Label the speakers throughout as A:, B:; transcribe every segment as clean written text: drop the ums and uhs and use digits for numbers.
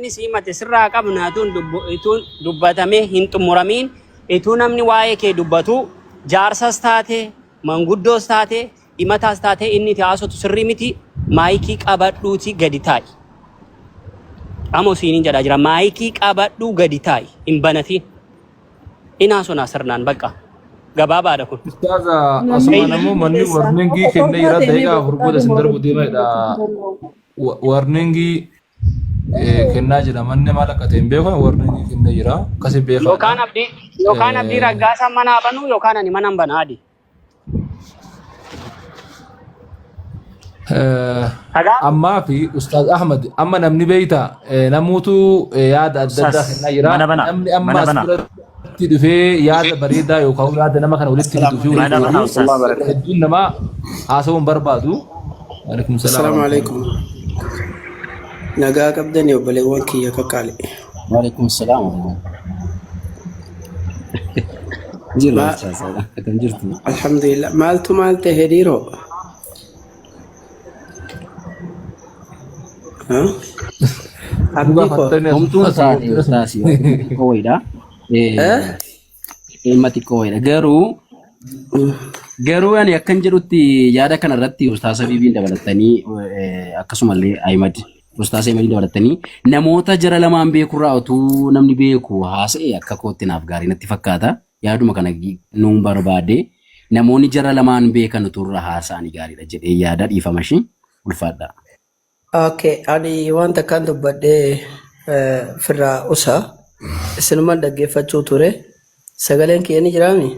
A: Inni si himate sirraa qabna ituun dubbatamee hin xumuramiin ituu namni waa'ee kee dubbatu jaarsas taate manguddoos taate himataas taate inni itti haasatu sirrii miti maayikii qabadhuuti gadi taa'i. Amoo siiniin jedhaa jira maayikii qabadhuu gadi taa'i hin banatiin. In haasonaa sirnaan bakka gabaabaadha kun.
B: Ustaaza
C: Namni
B: asumaan ammoo
C: hundi
B: manni
C: keessaa
B: warningii
C: akka
B: kennee
C: torbaa
B: jira
C: deemee
B: daqiiqaa 4
C: boqotaa
B: booda isin
C: deema
B: darbu
C: walitti
B: deema jedha.
C: dubbachuu danda'u.
B: Warningii kennaa jira manni maal akka ta'e hin beeku warningii kennee jira akkasi beekaadha.
A: Yookaan abdii raggaasaan mana haa banuu yookaan ani mana hin banaa adi. Dhagaa
B: Ammaa fi Ustaaz Ahmad amma namni beeyta namuutu yaada adda addaa
D: Ustaz,
B: kennaa jira.
D: mana banaa,
B: Namni amma
D: mana
B: as
D: banaa.
B: biratti dhufee yaada bareedaa yookaan yaada nama kana walitti fiduu fi
D: Mana
B: walitti
D: banaa,
B: godhu
D: Ustaz.
B: hedduun namaa haasawuu hin barbaadu. Waalaikum salaam
E: Assalaamu
B: warahmatullahi.
E: alaikum. Nagaa qabdanii obboleewwan kiyya qaqqaali.
F: Waalaikum salaam. Jirra
E: Ma
F: ustaaz. Akkam jirtu?
E: alhamdulillah maaltu maal ta'e dhiiroo? Ha?
B: Dhugaa
E: Abdii koo.
B: fattanii
F: Homtuun
B: asuma
F: taate ustaaz waan xiqqoo wayiidha.
E: Eh?
F: Dhimma xiqqoo wayiidha. Garuu ani akkan jedhutti yaada kana irratti ustaaz Habiibiin dabalatanii akkasumallee Ahimad ustaaz Ahimadiin dabalatanii namoota jara lamaan beekurraa utuu namni beeku haasa'e akka kootti naaf gaarii natti fakkaata. Yaaduma kana nuun barbaade namoonni jara lamaan beekan utuu irra haasa'anii gaariidha jedhee yaada dhiifama ishii ulfaadha.
E: Okay, ani waan takkaan dubbadhee firraa usa isinuman dhaggeeffachuu ture. Sagaleen kiyya ni jiraami?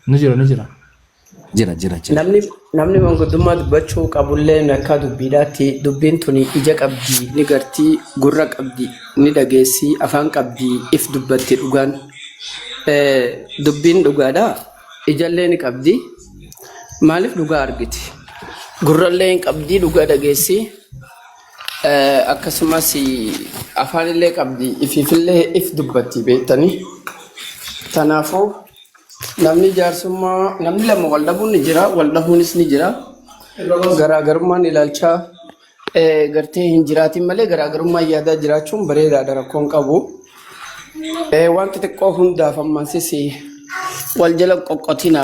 B: Ni jira ni jira.
F: Jira jira jira.
E: Namni manguddummaa dubbachuu qabullee akka dubbiidhaatti dubbiin tuni ija qabdi ni gartii gurra qabdi ni dhageessi afaan qabdi if dubbatti dhugaan. Dubbiin dhugaadha ijallee ni qabdi maaliif dhugaa argiti gurrallee hin qabdi dhugaa dhageessi akkasumas afaanillee qabdi ifiifillee if dubbatti beektanii. Kanaafuu namni jaarsummaa namni lama wal dhabuun ni jira wal dhabuunis ni jira garaagarummaan ilaalchaa gartee hin jiraatin malee garaagarummaan yaadaa jiraachuun bareedaadha rakkoon qabu. Waan xixiqqoo hundaaf ammansis wal jala qoqqotina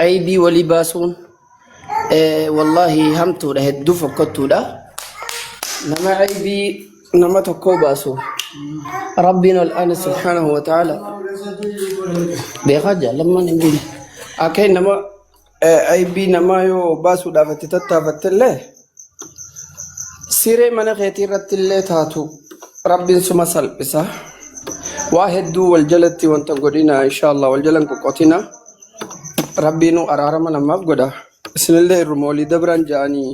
E: aybii walii baasuun wallaahi hamtuudha hedduu fokkottuudha. Nama aybii nama tokkoo baasu rabbiin ol aane subhaanahu wa ta'ala beekaa jaallammaan hin beekne. Akka nama aybii namaa yoo baasuudhaaf itti tattaafatte illee siree mana keetii irratti illee taatu rabbiin suma salphisa. Waa hedduu wal jalatti wanta hin godhina inshaallah wal jala hin qoqqotina. Rabbiinuu araarama namaaf godha. Isinillee irruma walii dabraan ja'anii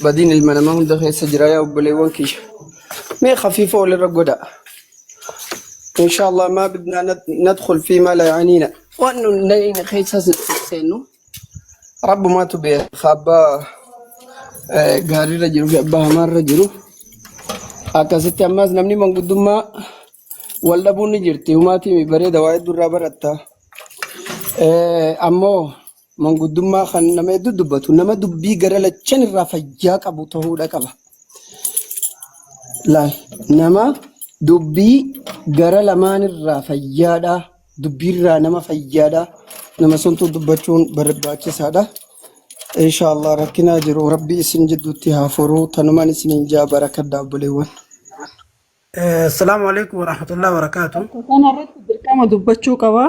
E: badiin ilma namaa hunda keessa jira yaa obboleewwan kiyya. Mee khafiifa walirra godha. Inshaallah maa bidnaa nadkhul fi maa laa ya'aniina. Waan nun dhayne keessa seennu rabbumaatu beeka abbaa gaariirra jiru fi abbaa hamaarra jiru. Akkasitti ammas namni manguddummaa wal dhabuun ni jirti. Humaatii bareeda waa hedduu irraa baratta. Ammoo manguddummaa kan nama hedduu dubbatu nama dubbii gara lachan irraa fayyaa qabu ta'uudha qaba. Laal nama dubbii gara lamaan irraa fayyaadha. Dubbiirraa nama fayyaadha. Nama suntu dubbachuun barbaachisaadha. Inshaallah rakkinaa jiru rabbi isin jidduutti haa furu. Tanumaan isiniin jaa barakadha obboleewwan.
G: Assalaamu alaikum warahmatullahi wabarakatuh.
C: Bakka kanarratti dirqama dubbachuu qaba.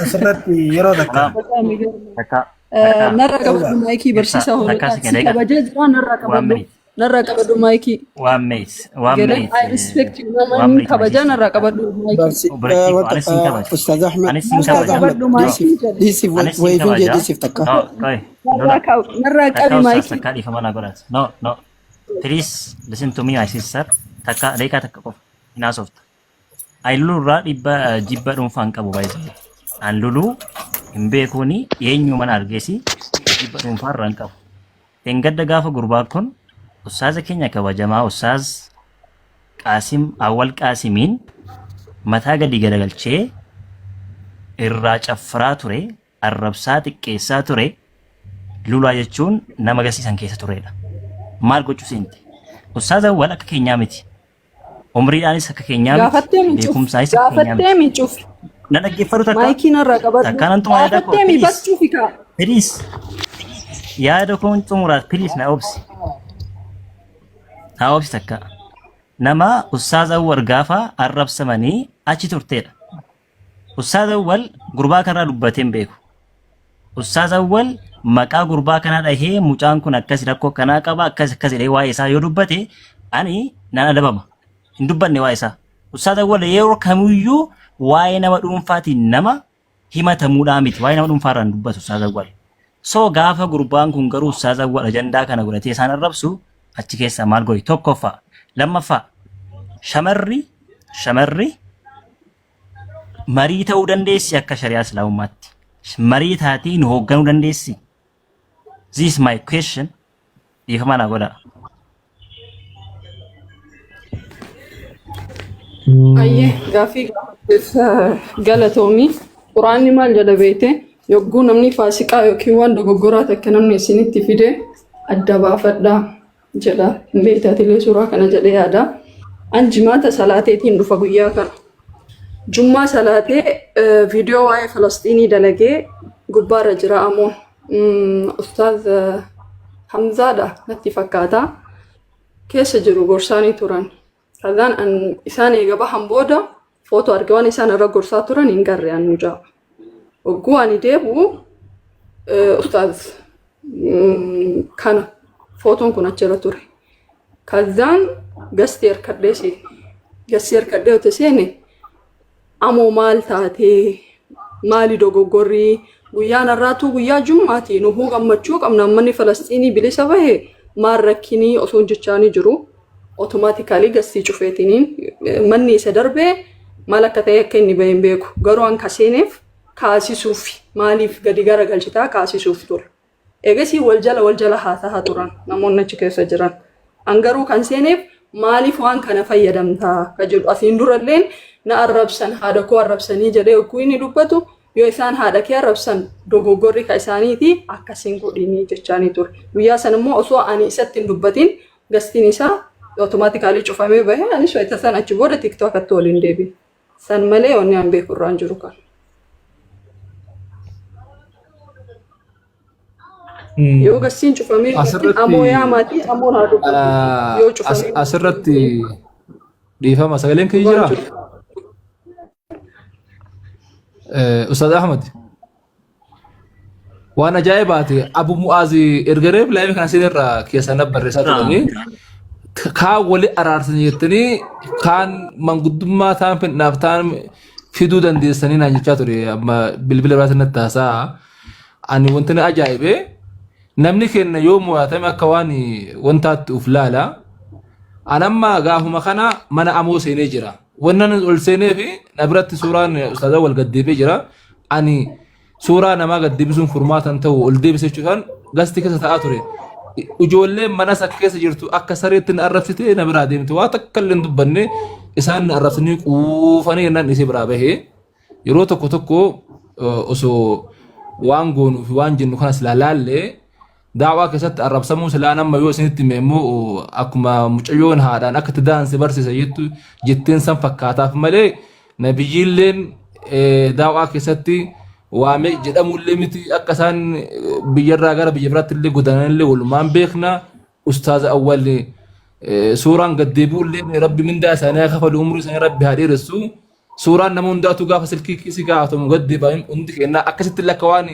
G: Asirratti yeroo takka.
D: Salaam.
C: Baqaa miidhagina.
D: Takka takka
C: Narra qabadhu
G: Ewa.
C: maayikii
D: ibsa
C: barsiisaa
D: takka
C: holotaa.
D: si
C: Si
D: kenna egaa.
C: kabajee jira narra
D: One
C: qabadhu.
D: minute.
C: Narra qabadhu maayikii.
D: One minute. One
C: Gere
D: minute.
C: I respect you nama
D: One
C: hin
D: minute my
C: kabajaa
D: sister.
C: narra qabadhu maayikii.
E: Barsi
D: Obboleettii koo
E: wanta
D: anis sin kabaja.
E: Ustaaz Ahmed
D: Anis sin
E: Ustaaz
C: Narra
D: kabaja.
E: Ahmed
C: qabadhu
D: No.
E: dhiisiif
C: maayikii jedhe.
E: dhiisiif
D: Anis sin
E: wayiifin jee
D: kabaja.
E: dhiisiif takka.
D: No, qoy.
C: Narraa
D: Lola.
C: narraa
D: Takka
C: qabi
D: ustaas
C: maayikii.
D: takka dhiifama naa godhaat. No, no. Please listen to me my sister. Takka daqiiqaa takka qofa. Hin haasofta. Ani luluu irraa dhibba jibba dhuunfaa hin qabu baay'ee. An luluu hin beekuuni eenyu mana argeesi jibba dhuunfaa irraa hin qabu. Engadda gaafa gurbaan kun ustaaza keenya kabajamaa ustaaz Qaasim Awwal Qaasimiin mataa gadi garagalchee irraa caffaraa ture arrabsaa xiqqeessaa ture lulaa jechuun nama gasiisan keessa turedha. Maal gochuu seente? Ustaaz Awwal akka keenyaa miti. Umriidhaanis akka keenyaa miti.
C: Gaafattee mi cuf?
D: Beekumsaanis akka keenyaa
C: Gaafattee
D: miti.
C: mi cuf?
D: Na dhaggeeffadhu takka.
C: Maayikii narraa qabadhu.
D: Takka nan xumura yaada koo.
C: Gaafattee mi
D: Please.
C: bas cufi kaa.
D: Please. Yaada koon xumura. Please na obsi. Na obsi takka. Nama Ustaaz Awwal gaafa arrabsamanii achi turteedha. Ustaaz Awwal gurbaa kanarraa dubbatee hin beeku. Ustaaz Awwal maqaa gurbaa kanaa dhahee mucaan kun akkas rakkoo akkanaa qaba akkas akkas jedhee waa'ee isaa yoo dubbate ani nan adabama. Hin dubbanne waa'ee isaa. Ustaaz Awwal yeroo kamiyyuu waa'ee nama dhuunfaatiin nama himatamuudhaa miti. Waa'ee nama dhuunfaarraa hin dubbatu Ustaaz Awwal. So gaafa gurbaan kun garuu Ustaaz Awwal ajandaa kana godhatee isaan arrabsu achi keessaa maal godhi? Tokkoffaa. Lammaffaa shamarri marii ta'uu dandeessi akka shari'aa islaamummaatti. Marii taatee nu hoogganuu dandeessi. This is my question. Dhiifama naa godhaa.
C: Ayyee gaaffii gaafatteef galatoomi. Quraanni maal jedha beekte? Yogguu namni faasiqaa yookiin waan dogoggoraa takka namni isinitti fide adda baafadhaa jedha. Hin beektaatilee suuraa kana jedhee yaada. An jimaata salaateetiin dhufa guyyaa kana. Jummaa salaatee viidiyoo waa'ee Falasxiinii dalagee gubbaarra jira amoon. Ustaaz Hamzaadha natti fakkaata. Keessa jiru gorsaanii turan. Kazaan an isaan eega bahan booda footoo arge waan isaan irra gorsaa turan hin garre an mucaa. Hogguu ani deebi'u ustaaz kana footoon kun achirra ture. Kazaan gastii harkadhee seene. Gastii harkadhee otoo seene amoo maal taatee maali dogoggorri guyyaan har'aatuu guyyaa jummaati nuhuu gammachuu qabna manni Falasxiinii bilisa bahe maal rakkinii osoo jechaanii jiru automatically gastii cufeetiniin manni isa darbee maal akka ta'e akka inni bahe hin beeku garuu an kaseeneef kaasisuuf maaliif gadi garagalchitaa kaasisuuf ture. Eegasii wal jala wal jala haasahaa turan namoonni achi keessa jiran. An garuu kan seeneef maaliif waan kana fayyadamtaa ka jedhu asiin duralleen na arrabsan haadha koo arrabsanii jedhee yogguu inni dubbatu yoo isaan haadha kee arrabsan dogoggorri ka isaaniiti akkasiin godhinii jechaanii ture. Guyyaa san immoo osoo ani isatti hin dubbatin gastiin isaa automatically cufamee bahe anis wayita san achi booda TikTokatti waliin deebi'e. San malee wanni an beeku irraan jiru kan. Yoo gassiin cufamee
B: Asirratti
C: amoo yaamaatii amoon haa dubbatu. Yoo cufamee
B: asirratti dhiifama sagaleen kiyya
C: waan
B: jira.
C: jiru.
B: Ustaaz Ahmad waan ajaa'ibaati Abu Mu'aazi erga reef live kana seenirraa keessaa na barreessaa turanii kaan wali araarsan jettanii kaan manguddummaa taan fidnaaf taan fiduu dandeessanii naan jechaa ture amma bilbila biraatiin natti haasa'a. Ani wanti na ajaa'ibe namni keenya yoo mo'atame akka waan wantaatti uf laala. An amma gaafuma kana mana amoo seenee jira. Wannan ol seenee fi na biratti suuraan ustaazaa wal gaddeebee jira. Ani suuraa namaa gad deebisuun furmaatan ta'u ol deebise jechuudhaan gasti keessa ta'aa ture. Ijoolleen mana isa keessa jirtu akka sareetti na arrabsitee na biraa deemte waa takka illee hin dubbanne isaan na arrabsanii quufanii jennaan isee biraa bahee yeroo tokko tokko osoo waan goonuu fi waan jennu kana silaa laallee daawaa keessatti arrabsamuu silaa nama yoo isinitti hime immoo akkuma mucayyoon haadhaan akka itti daanse barsiisa jettu jetteen san fakkaataaf malee nabiyyiilleen daawaa keessatti waamee jedhamullee miti akka isaan biyyarraa gara biyya biraatti illee godaananillee walumaan beekna ustaaza awwal suuraan gad deebi'ullee rabbi mindaa isaanii haa kafalu umrii isaanii rabbi haa dheeressu Suuraan nama hundaatu gaafa silkii kiisii kaa'atamu gad deebi'an hundi kennaa akkasitti illee akka waan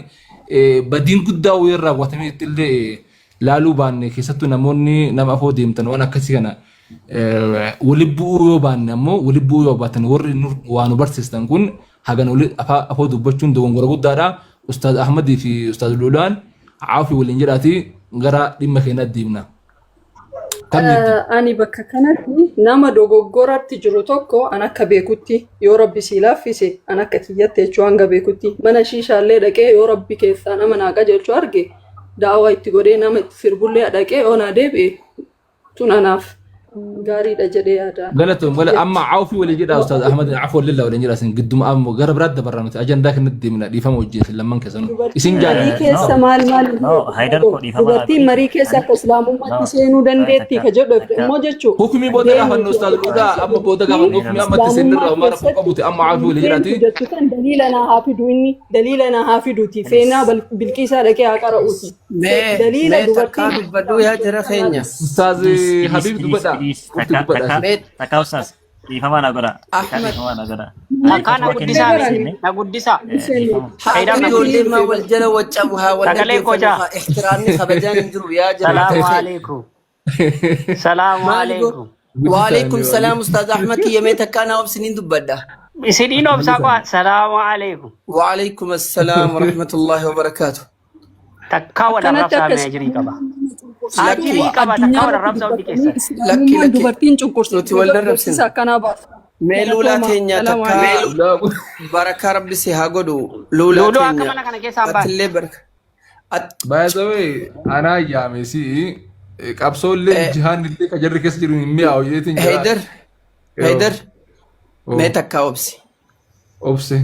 B: badiin guddaa wayii raawwatamee itti illee laaluu baanne keessattuu namoonni nama afoo deemtan waan akkasii kana wali bu'uu yoo baanne ammoo wali bu'uu yoo baatan warri waa nu barsiistan kun hagan wali afoo dubbachuun dogongora guddaadha. Ustaaz Ahmadii fi Ustaaz Lulaan caafii waliin jedhaati gara dhimma keenyaatti deemna. Kam jetti?
C: Ani bakka kanatti nama dogoggoratti jiru tokko an akka beekutti yoo rabbi sii laaffise an akka kiyyatti jechuu hanga beekutti mana shiishaallee dhaqee yoo rabbi keessaa nama naa qajeelchu arge daawaa itti godhee nama itti sirbullee dhaqee yoo naa deebi'e tun anaaf Gaariidha jedhee yaada.
B: Galatoom gala amma Awfii walii jedha Ustaaz Ahmad Afwan lillah waliin jedha isin gidduma ammoo gara biraatti dabarra nuti ajandaa kanatti deemna dhiifama wajjin isin lamman keessanuu isin
C: Marii
B: jaalladha.
C: keessa maal maal
D: No, Haidar koo dhiifama naa
C: dubartiin
D: godhi.
C: marii keessa akka islaamummaatti
D: No,
C: seenuu dandeetti
D: takka
C: ka jedhu
D: takka
C: immoo jechuu
B: Hukumii booda gaafannu Ustaaz Luudaa amma booda gaafannu hukumii amma itti seennirra homaa rakkoo qabuti amma Awfii walii
C: seentu
B: jedhaati.
C: jettu tan daliila naa haa fidu inni daliila naa haa fiduuti seenaa bilqiisaa dhaqee haa qara'uuti.
E: Mee
C: Daliila
E: mee takkaa
C: dubartiin
E: dubbadhu yaa jara keenya.
B: Ustaaz
D: Please, please,
B: Habiib
D: please,
B: dubbadha.
D: please.
B: Mufti
D: Takka
B: dubbadha.
D: takka
E: Mee
D: takka ustaas dhiifama naa godha. Takka
E: Ahmad
D: dhiifama naa godha.
A: Takkaa na
D: Ariifatuma
A: guddisaa
D: kenna
A: mee
D: seenne.
A: na guddisaa.
D: Dhiifama.
E: haa
A: Haydar
E: akka
A: na
E: ijoollee
A: guddisa.
E: maa wal jala waccabu haa wal
A: Sagalee koo
E: dhaggeeffannu
A: jaa.
E: haa ihtiraamni kabajaan hin jiru yaa jara
A: Salaamu
E: keenya.
A: alaikum. Salaamu
E: Maali go?
A: alaikum.
E: Waalaikum salaam Ustaaz Ahmad kiyya mee takkaa naa obsiniin dubbadha.
A: Isiniin obsaa qo'a. Salaamu alaikum.
E: Waalaikum assalaam wa rahmatullahi wa barakaatu.
A: Takkaa wal
C: Akkanatti
A: arrabsaa
C: akka
A: mee ajirii qaba.
E: Lakki
A: Ajirii qaba takkaa
C: addunyaa
A: wal
C: irratti
A: arrabsaa hundi
C: dubbatanii
A: keessan.
E: lakki
C: islaamummaan
E: lakki
C: dubartiin cunqursiti
E: nuti wal
C: jedhu
E: arrabsina.
C: beeksisa akkanaa baasa.
E: Mee luulaa
C: Galatooma.
E: teenya
C: Salaamu
E: takkaa
C: alaikum.
E: barakaa rabbi si haa godhu luulaa
A: Luuluu akka
E: teenya
A: mana kana keessaa hin baane.
E: atillee baraka. At,
B: By the way, anaa yaame si qabsoollee jihaan illee ka jarri keessa jiru hin mi'aawu jeetiin jira.
E: Haydar Haydar mee takkaa obsi.
B: Obse.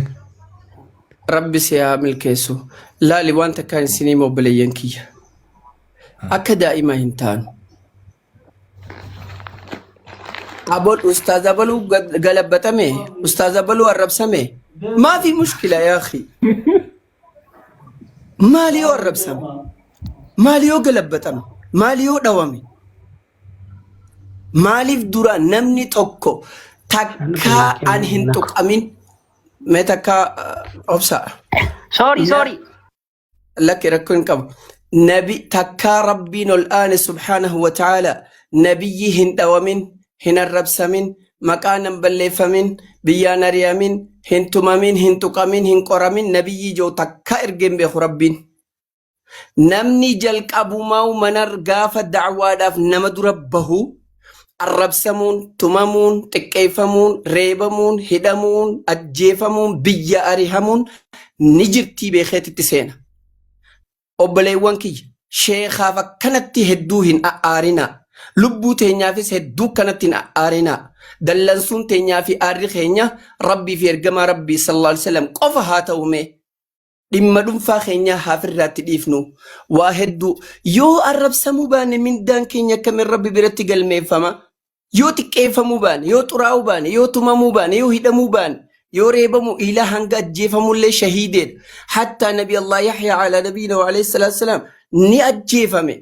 E: Rabbi si haa milkeessu. Laali waan takkaan isinii obboleeyyan kiyya. Akka daa'imaa hin taanu. Abol ustaaz abaluu galabbatame ustaaz abaluu arrabsame maafi mushkila yaa akhi maali yoo arrabsame maali yoo galabbatame maali yoo dhawame maaliif dura namni tokko takkaa an hin tuqamin mee takkaa obsa
A: Sorry, sorry.
E: Lakki rakkoo hin qabu. Nabi takkaa Rabbiin ol aane subhaanahu wa ta'ala nabiyyi hin dhawamin, hin arrabsamin, maqaan hin balleeffamin, biyyaan ari'amin, hin tumamin, hin tuqamin, hin qoramin nabiyyi ijoo takkaa ergee hin beeku Rabbiin. Namni jalqabumaa manar gaafa da'waadhaaf nama dura bahu arrabsamuun, tumamuun, xiqqeeffamuun, reebamuun, hidhamuun, ajjeefamuun, biyya arihamuun ni jirtii beekeetitti seena. Obboleewwan kiyya sheekaaf akkanatti hedduu hin a'aarinaa. Lubbuu teenyaafis hedduu akkanatti hin a'aarinaa. Dallansuun teenyaa fi aarri keenya Rabbii fi ergamaa Rabbii sallallahu alaihi wasallam qofa haa ta'u mee. Dhimma dhunfaa keenyaa haa firraatti dhiifnu. Waa hedduu yoo arrabsamuu baanne mindaan keenya akkamiin Rabbi biratti galmeeffama? Yoo xiqqeeffamuu baanne, yoo xuraa'uu baanne, yoo tumamuu baanne, yoo hidhamuu baanne, yoo reebamuu ilaa hanga ajjeefamullee shahiideedha. Hattaa Nabi Allah Yahya ala nabiyina wa alayhi salaatu salaam ni ajjeefame.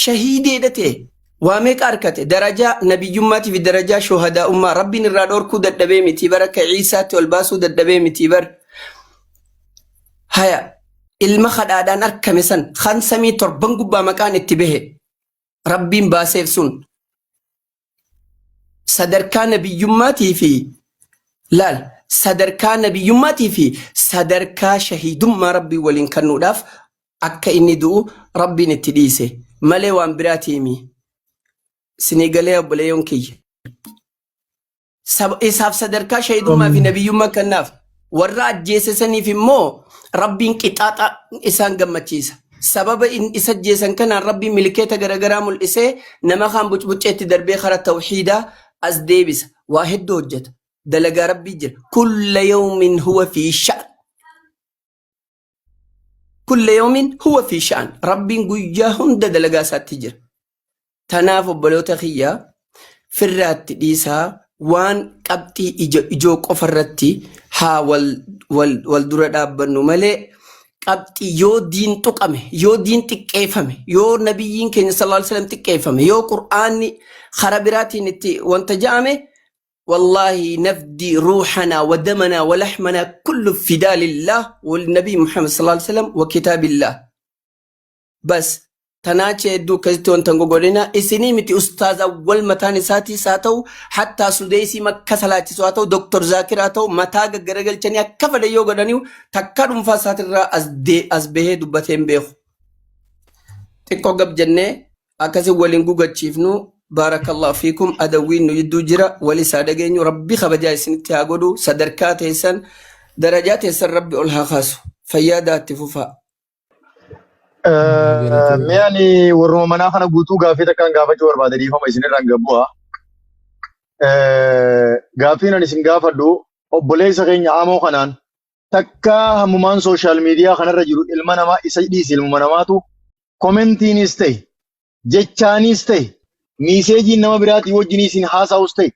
E: Shahiideedha ta'e waa meeqa arkate darajaa nabiyyummaatii fi darajaa shuhadaa'ummaa rabbiin irraa dhorkuu dadhabee miti bara akka Ciisaatti ol baasuu dadhabee miti bar haya ilma kadhaadhaan arkame san kan samii torban gubbaa maqaan itti bahe rabbiin baaseef sun sadarkaa nabiyyummaatii fi laal sadarkaa nabiyyummaatii fi sadarkaa shahiidummaa rabbii waliin kennuudhaaf akka inni du'u rabbiin itti dhiise malee waan biraatiimi sinii galee obboleeyyoon kiyya. Isaaf sadarkaa shahiidummaa fi nabiyyummaa kennaaf. Warra ajjeese saniif immoo Rabbiin qixaaxa isaan gammachiisa. Sababa isa ajjeesan kanaan Rabbiin milikeeta garagaraa mul'isee nama kaan bucbucceetti darbee kara tawhiidaa as deebisa. Waa hedduu hojjeta. Dalagaa Rabbii jira. Kulla yawmin huwa fi sha'an. Kulla yawmin huwa fi sha'an. Rabbiin guyyaa hunda dalagaa isaatti jira. Tanaaf obboloota kiyya firraatti dhiisaa waan qabxii ija ijoo qofa irratti haa wal, wal, wal dura dhaabbannu malee qabxii yoo diin tuqame, yoo diin xiqqeeffame, yoo nabiyyiin keenya sallallahu alaihi wasallam xiqqeeffame, yoo qur'aanni karaa biraatiin itti wanta ja'ame wallaahi nafdi ruuxanaa wa damanaa wa laxmanaa kullu fidaa lillah wal nabii Muhammad sallallahu alaihi wasallam wa kitaabillah. Bas tanaacha hedduu akkasitti wanta hin gogodhina isinii miti ustaaz awwal mataan isaatiis haa ta'u hattaa sudeesii makka salaachisu haa ta'u doktor zaakir haa ta'u mataa gaggaragalchanii akka fedhan yoo godhaniu takka dhuunfaa isaatirraa as as bahee dubbatee hin beeku. Xiqqoo gab jennee akkasi waliin gugachiifnu baarakallahu fiikum adawwiin nu jidduu jira wal isaa dhageenyu rabbi kabajaa isinitti haa godhu sadarkaa teessan darajaa teessan rabbi ol haa kaasu fayyaa daatti fufaa.
H: Mee ani warruma manaa kana guutuu gaaffii takkaan gaafachuu barbaade, dhiifama isinirraan gabbu'a. Gaaffiin ani isin gaafadhu, obboleessa keenya amoo kanaan takka hammumaan social media kanarra jiru ilma namaa isa dhiisi, ilmuma namaatu commentiinis ta'e, jechaanis ta'e, messageiin nama biraatii wajjin isin haasa'us ta'e,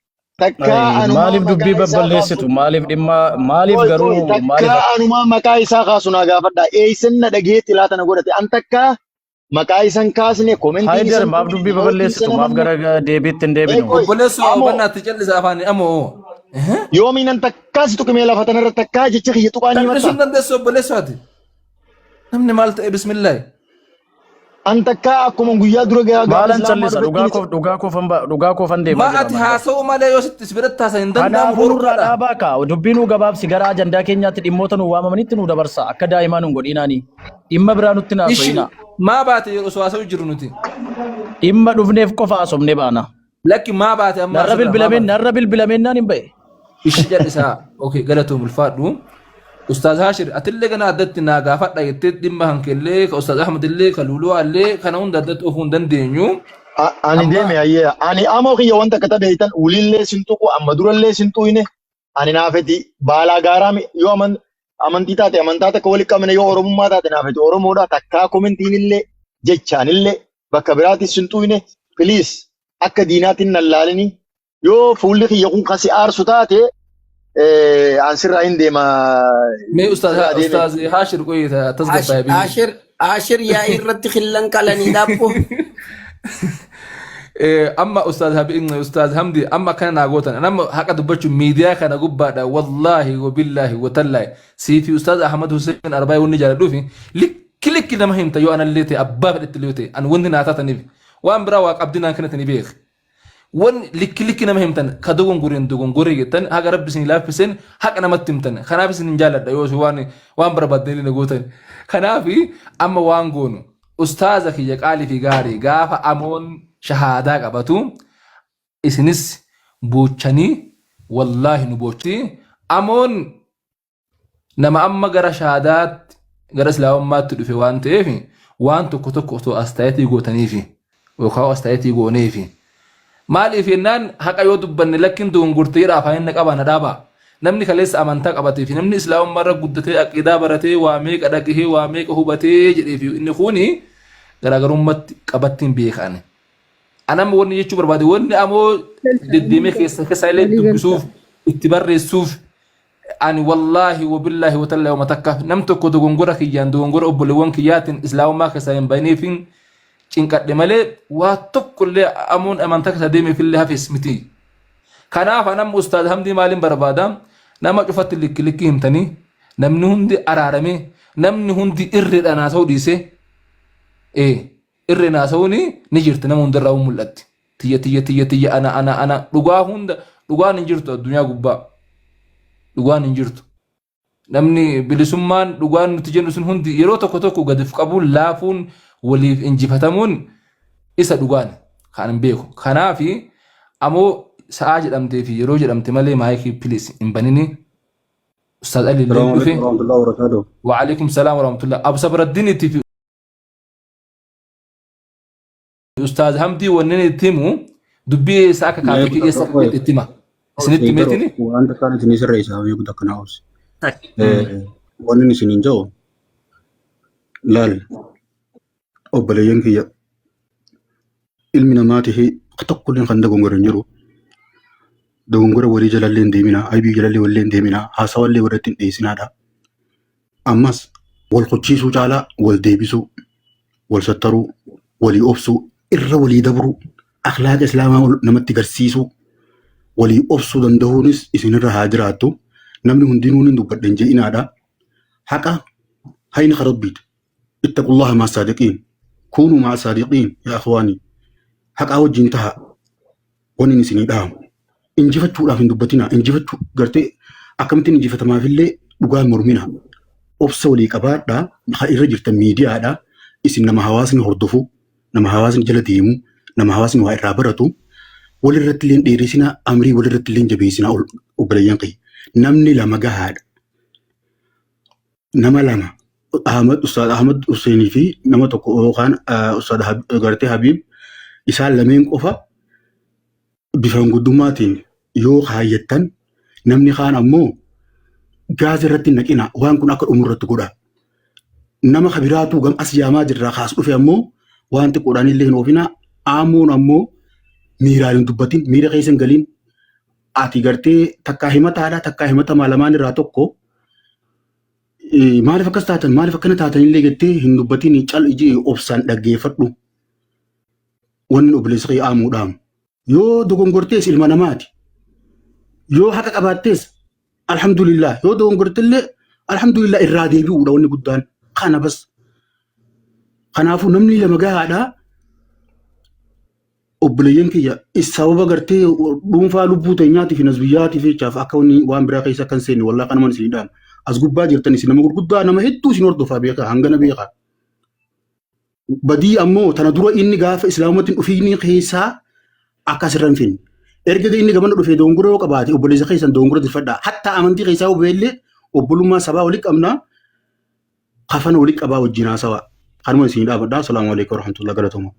H: takka anumaa
I: Maaliif dubbii
H: maqaa isaa
I: babballeessitu?
H: kaasu
I: Maaliif dhimma maaliif
H: Qoy
I: garuu
H: qoy,
I: maaliif
H: takka anumaa maqaa isaa kaasu naa gaafadha. Eeysan na dhagee xilaata na godhate? An takka maqaa isan kaasne, commentiin
I: Haydar,
H: isan
I: maaf
H: tuqne,
I: dubbii
H: nootii
I: baballeessitu?
H: isan
I: Maaf
H: amanne.
I: gara deebiitti hin
H: Ee
I: deebinu?
H: qoy
B: Obboleessoo
H: amoo
B: hubannaatti callisa afaanii amoo.
H: Yoomiin an takkaa si tuqimee lafa tanarra takkaa jecha kiyya tuqaa ni
B: Callisuu
H: himatta.
B: hin dandeessu obboleessoo ati. Namni maal ta'e bismillaahi.
H: An takkaa akkuma guyyaa dura gaafa
I: Maalan
H: islaamaa
I: callisa?
H: dhufetti
I: Dhugaa koofan deemaa
B: Maa
I: jira
B: ati
I: malee.
B: haasa'u malee yoo sitti si biratti haasa'an hin danda'amu
I: Kanaafuu nurraa
B: dhorkaadha.
I: dhaabaa kaa, dubbii nuu gabaabsi, gara ajandaa keenyaatti dhimmoota nu waamamanitti nu dabarsa, akka daa'imaa nu godhinaani. Dhimma biraa nutti
B: Ishi
I: naasoyina.
B: maa baate yeroo osoo haasa'u jiru nuti?
I: Dhimma dhufneef qofa haasofnee baana.
B: Lakki, maa baate amma
I: Narra
B: asirraa maa
I: bilbilameen
B: baate?
I: Narra bilbilameen naan hin ba'e.
B: Ishi jal'isaa. Okay, galatoom, ulfaadhu. Ustaaz Haashir, atillee gana addatti naa gaafadha jettee dhimma hankellee, ka Ustaaz Ahmad illee, ka Luluwaa illee kana hunda addatti oofuu hin dandeenyu.
H: Ani
B: Amma
H: deeme hayyee, ani amoo kiyya wanta akka beektan ulillee sin tuqu, amma durallee sin tuqne. Ani naafeti baalaa gaaraa yoo amantii taate amantaa takka walitti qabne, yoo oromummaa taate naafeti oromoodha, takkaa commentiin illee jechaanillee bakka biraatis sin tuqne. Please, akka diinaatiin nan laalini. Yoo fuulli kiyya kun kasi aarsu taate, an sirraa hin deema.
B: Mee Ustaaz
H: Sirraa deeme.
B: Ustaaz Haashir, qoyi, tasgabbaa'e biyyi.
E: Ashir Ashir, yaa'ii irratti xillan qalanii dhaabbu.
B: Amma Ustaaz Habi, Ustaaz Hamdi, amma akkana naa gootan. Amma haqa dubbachuun miidiyaa kana gubbaadha, wallaahi wabillaahi watallaahi, sii fi Ustaaz Ahmad Hussein Arbaay wanni jaaladhuufi likki likki nama himta. Yoo anallee ta'e, abbaa fedhetti illee yoo ta'e, an wanti naa taataniif waan biraa waa qabdii naan kennatanii beek. Wanni likki likki nama himtan, ka dogongoreen dogongoree jettan, haqa rabbi isin laaffiseen haqa namatti himtan. Kanaaf isin hin jaalladha yoo isin waan barbaaddanii na gootan. Kanaaf amma waan goonu, ustaaza kiyya qaalii fi gaarii, gaafa amoon shahaadaa qabatu isinis boochanii, wallaahi nu boochi. Amoon nama amma gara shahaadaatti, gara islaamummaatti dhufe waan ta'eef, waan tokko tokko osoo astaayitii gootaniifi yookaan astaayitii gooneefi. Maaliif jennaan, haqa yoo dubbanne lakkiin dogongortee jedha afaan inni qabaa na dhaabaa. Namni kaleessa amantaa qabatee fi namni islaamummaa irra guddatee aqiidaa baratee waa meeqa dhagahee waa meeqa hubatee jedhee fi inni kuni garaagarummaatti qabattiin beekan. Anam wanni jechuu barbaade, wanni amoo deddeemee keessa keessa illee dubbisuuf itti barreessuuf, ani wallaahi wabillaahi watallaahi wama takka nam tokko dogongora kiyyaan, dogongora obboleewwan kiyyaatiin islaamummaa keessaa hin bahineefin cinqadhe malee, waa tokko illee amoon amantaa keessa deemeef illee hafes miti. Kanaaf anam Ustaaz Hamdii maaliin barbaada? Nama cufatti likki likki himtanii, namni hundi araaramee, namni hundi irreedhaan haasa'uu dhiisee, irreen haasa'uun ni jirti, nama hundarraa mul'atti. Tiyya tiyya tiyya tiyya, ana ana ana, dhugaa hunda, dhugaan hin jirtu addunyaa gubbaa. Dhugaan hin jirtu. Namni bilisummaan dhugaan nuti jennu sun hundi yeroo tokko tokko gadi of qabuun, laafuun, waliif injifatamuun isa dhugaan kan hin beeku. Kanaafi amoo sa'aa jedhamtee fi yeroo jedhamte malee maayikii please hin banini. Ustaaz Ali illee
J: Assalamu
B: dhufe.
J: alaikum warahmatullahi wabarakatuh.
B: Wa'alaikum salaam warahmatullah. Abu Sabraddiin fi Ustaaz Hamdii wanni itti himu dubbii eessa akka kaatee fi eessa akka geette itti hima. Isinitti himeetini?
J: Waan takkaan isinii sirreessaa beeku takka naa obsi. Wanni inni isiniin jedhu, laal obboleeyyan kiyya, ilmi namaatii tokkolleen kan dogongore hin jiru. Dogongora walii jalallee hin deeminaa, aybii jalallee walillee hin deeminaa, haasawallee walirratti hin dhiyeessinaadha. Ammas wal kochiisuu caalaa wal deebisuu, wal sattaruu, walii obsuu, irra walii dabruu, akhlaaqa islaamaa namatti garsiisuu, walii obsuu danda'uunis isinirra haa jiraattu. Namni hundinuu ni dubbadha hin je'inaadha. Haqa hayni ka Rabbiiti. Ittaqullaha maa saadiqiin. Kuunuu maa saadiqiin yaa akhwaanii. Haqaa wajjin taha wanni inni isinii dhaamu. Injifachuudhaaf hin dubbatinaa. Injifachuu gartee akkamittiin injifatamaafillee dhugaa hin morminaa. Obsa walii qabaadhaa. Ha irra jirtan miidiyaadha. Isin nama hawaasni hordofu, nama hawaasni jala deemu, nama hawaasni waa irraa baratu. Walirratti illee hin dheeressinaa, amrii walirratti illee hin jabeessinaa obboleeyyan kiyya. Namni lama gahaadha. Nama lama Ahmad Ustaad Ahmad Huseenii fi nama tokko yookaan Ustaad gartee Habiib isaan lameen qofa bifa manguddummaatiin yoo kaayyattan, namni kaan ammoo gaasa irratti hin naqina, waan kun akka dhumu irratti godha. Nama kabiraatu gam as yaamaa jirraa kaas dhufe ammoo waan xiqqoodhaan illee hin oofina. Aamoon ammoo miiraan hin dubbatin, miira keessa hin galin. Ati gartee takkaa himataadha, takkaa himatamaa, lamaan irraa tokko. Maaliif akkas taatan, maaliif akkana taatan illee jettee hin dubbatin, cal iji obsaan dhaggeeffadhu. Wanni obboleessa kee aamuudhaan. Yoo dogongortees ilma namaati. Yoo haqa qabaattees alhamdulillah, yoo dogongortellee alhamdulillah, irraa deebi'uudha wanni guddaan kana bas. Kanaafuu namni lama gahaadha. Obboleeyyan kiyya, sababa gartee dhuunfaa lubbuu teenyaatiif fi nasbiyyaatiif jechaaf akka wanni waan biraa keessa akka hin seenne wallaa kanumaan isin dhaama. As gubbaa jirtan isin nama gurguddaa, nama hedduu isin hordofaa beekaa, hangana beekaa. Badii ammoo tana dura inni gaafa islaamumatti hin dhufiin keessaa akka asirra hin finne. Erga inni gamana dhufee dogongora yoo qabaate, obboleessa keessan dogongora dirfadhaa. Hatta amantii keessaa yoo beellee obbolummaa sabaa walitti qabnaa, kafana walitti qabaa, wajjin haasawaa. Kanuma isin dhaabadhaa. Asalaamu alaikum warahmatullahi galatooma.